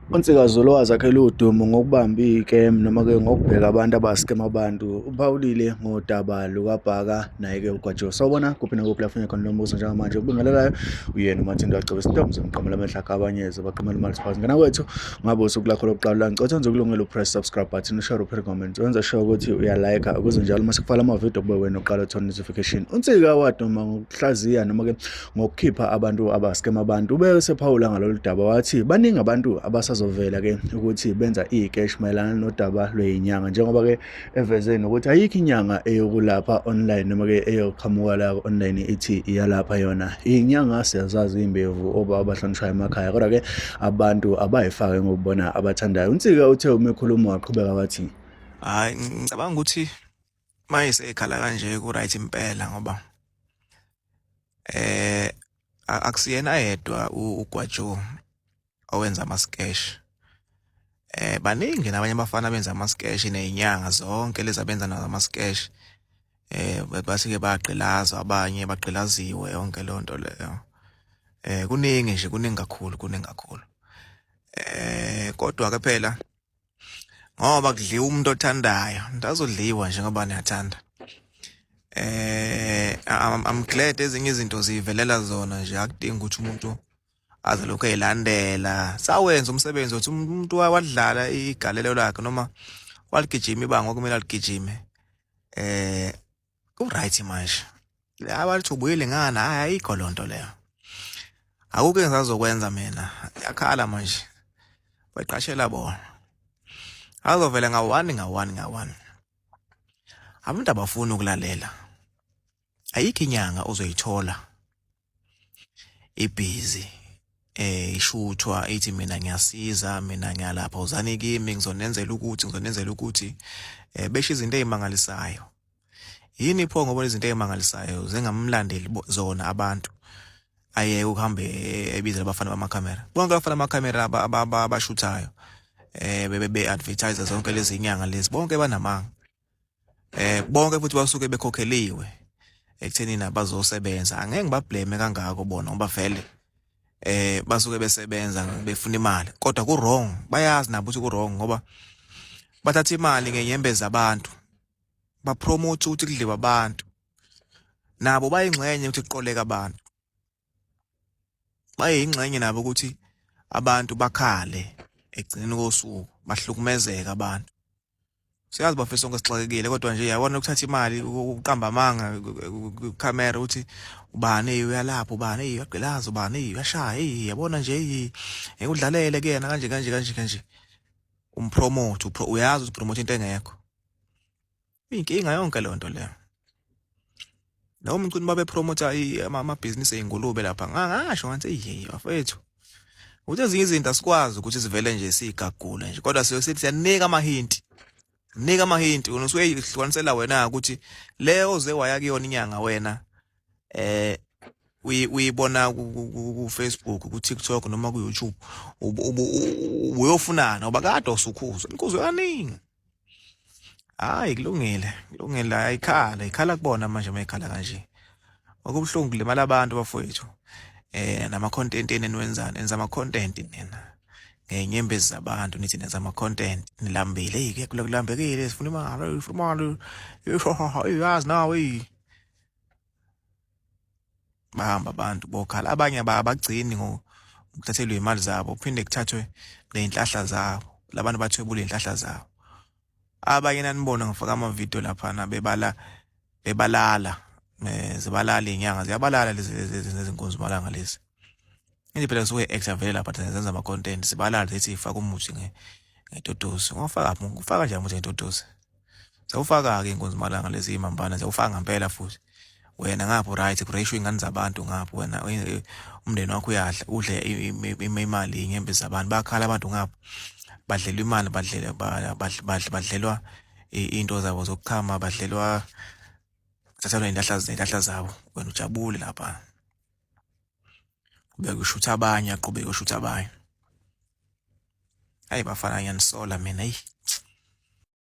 UNsika Zulu owazakhela udumo ngokubamba iy'kemu noma-ke ngokubheka abantu abaskema abantu, uphawulile ngodaba lukaBhaka naye-ke uGwajo. Sawubona kuphi nakuphi lapho khona lo mbuzo njengamanje ukubingelelayo uyena uMathinto wagcoba isintombi zomqamela amehlo akhe abanyeze baqamela imali siphakathi. Ngena kwethu ngabe usuku lakho lokuqala la ngicela wenze ukulungela upress subscribe button ushare uphinde comment wenze sure ukuthi uyalike ukuze njalo uma sikufaka amavidiyo kube wena uqala uthola notification. UNsika waduma ngokuhlaziya noma-ke ngokukhipha abantu abaskema abantu. Ube esephawula ngalolu daba wathi baningi abantu abasazovela ke ukuthi benza ikesh mayelana nodaba lweyinyanga njengoba ke eveze nokuthi ayikho inyanga eyokulapha online noma ke eyoqhamuka la online ithi iyalapha yona inyanga. Siyazazi imbevu oba abahlonishwayo emakhaya, kodwa ke abantu abayifake ngokubona abathandayo. UNsika uthe uma ekhuluma waqhubeka wathi, Hayi, ngicabanga ukuthi mayise ekhala kanje ku right impela ngoba akusiyena yedwa uGwajo owenza ama sketch. Baningi nabanye abafana benza ama sketch nezinyanga zonke lezi abenza nazo ama sketch. Base ke bagqilazwa, abanye bagqilaziwe, yonke lonto leyo. Kuningi nje, kuningi kakhulu, kuningi kakhulu. Kodwa ke phela ngoba kudliwa umuntu othandayo, ndazodliwa nje ngoba niyathanda. I'm glad ezinye izinto zivelela zona nje, akudingi ukuthi umuntu aze lokho eyilandela. Sawenza umsebenzi uthi umuntu wadlala igalelo lakhe noma waligijima ibanga okumele aligijime. Ku right manje. Abathi ubuyile ngani, hayi, ayikho lonto leyo. Akukho engisazokwenza mina. Yakhala manje. Baqashela bona. Azovela nga-1 nga-1 nga-1. Abantu abafuni ukulalela. Ayikho inyanga ozoyithola ibhizi ishuthwa ithi mina ngiyasiza, mina ngiyalapha, uzani kimi ngizonenzela ukuthi, ngizonenzela ukuthi, besho izinto ezimangalisayo. Yini pho ngoba izinto ezimangalisayo zengamlandeli zona abantu ayeke ukuhambe ebizela abafana bamakhamera. Bonke abafana bamakhamera abashuthayo bebe advertise zonke lezi inyanga lezi, bonke banamanga. Bonke futhi basuke bekhokheliwe ekuthenini abazosebenza. Angeke ngibablame kangako bona ngoba vele basuke besebenza befuna imali, kodwa ku wrong, bayazi nabo ukuthi ku wrong ngoba bathatha imali ngenyembezi zabantu, ba promote ukuthi kudliwe abantu, nabo bayingxenye ukuthi kuqoleka abantu, bayingxenye nabo ukuthi abantu bakhale ekugcineni kosuku bahlukumezeka abantu. Siyazi bafethu sonke sixakekile, kodwa nje yabona ukuthatha imali uqamba amanga kukhamera ukuthi ubani uyalapha, ubani uyagqilaza, ubani uyashaya, yabona nje udlalele kuyena kanje kanje kanje kanje, umpromote uyazi ukuthi promote into engekho. Inkinga yonke leyo nto leyo. Noma umcini babe promote amabhizinisi ey'ngulube lapha, ngangasho ngathi eyi bafethu ukuthi ezinye izinto asikwazi ukuthi sivele nje sigagule nje, kodwa siyo sithi siyanika amahinti, nika amahinti, wena usuyihlukanisela wena ukuthi le oze waya kuyona inyanga wena uyibona ku Facebook, ku TikTok noma ku YouTube, ubuyofunana ngoba kade usukhuzwa inkuzo kaningi. Hayi, kulungile, kulungile, ayikhala, ikhala kubona manje mayikhala kanje. Okubuhlungu kulimala abantu bafowethu. Nama content eniwenzani, enza ama content nina. Ngenyembezi zabantu nithi nenza ama content, nilambile, hey ke kulambekile, sifuna imali, sifuna imali. Yazi nawe. Bahamba abantu bokhala, abanye abagcini ngokuthathelwa imali zabo, kuphinde kuthathwe nezinhlahla zabo. Labantu bathwebula inhlahla zabo. Abanye nanibona ngifaka ama video lapha bebala bebalala, zibalala inyanga, ziyabalala lezi lezi malanga lezi. Into phela suke actor vele lapha zenza ama content, zibalala zithi ifaka umuthi ngetotosi. Ungafaka ufaka kanjani umuthi ngetotosi? Sewufaka ke inkunzi malanga lezi imambana, sewufaka ngempela futhi. Wena ngapho right, kureyishwa ingane zabantu ngapho, wena umndeni wakho uyadla, udle imali inyembezi zabantu, bakhala abantu ngapho. Badlelwa imali, badlelwa into zabo zokuchama, badlelwa thathelwa inhlahla zabo, wena ujabule lapha. Ubeke ushutha abanye, aqhubeke ushutha abanye. Hayi bafana, ngiyanisola mina, eyi.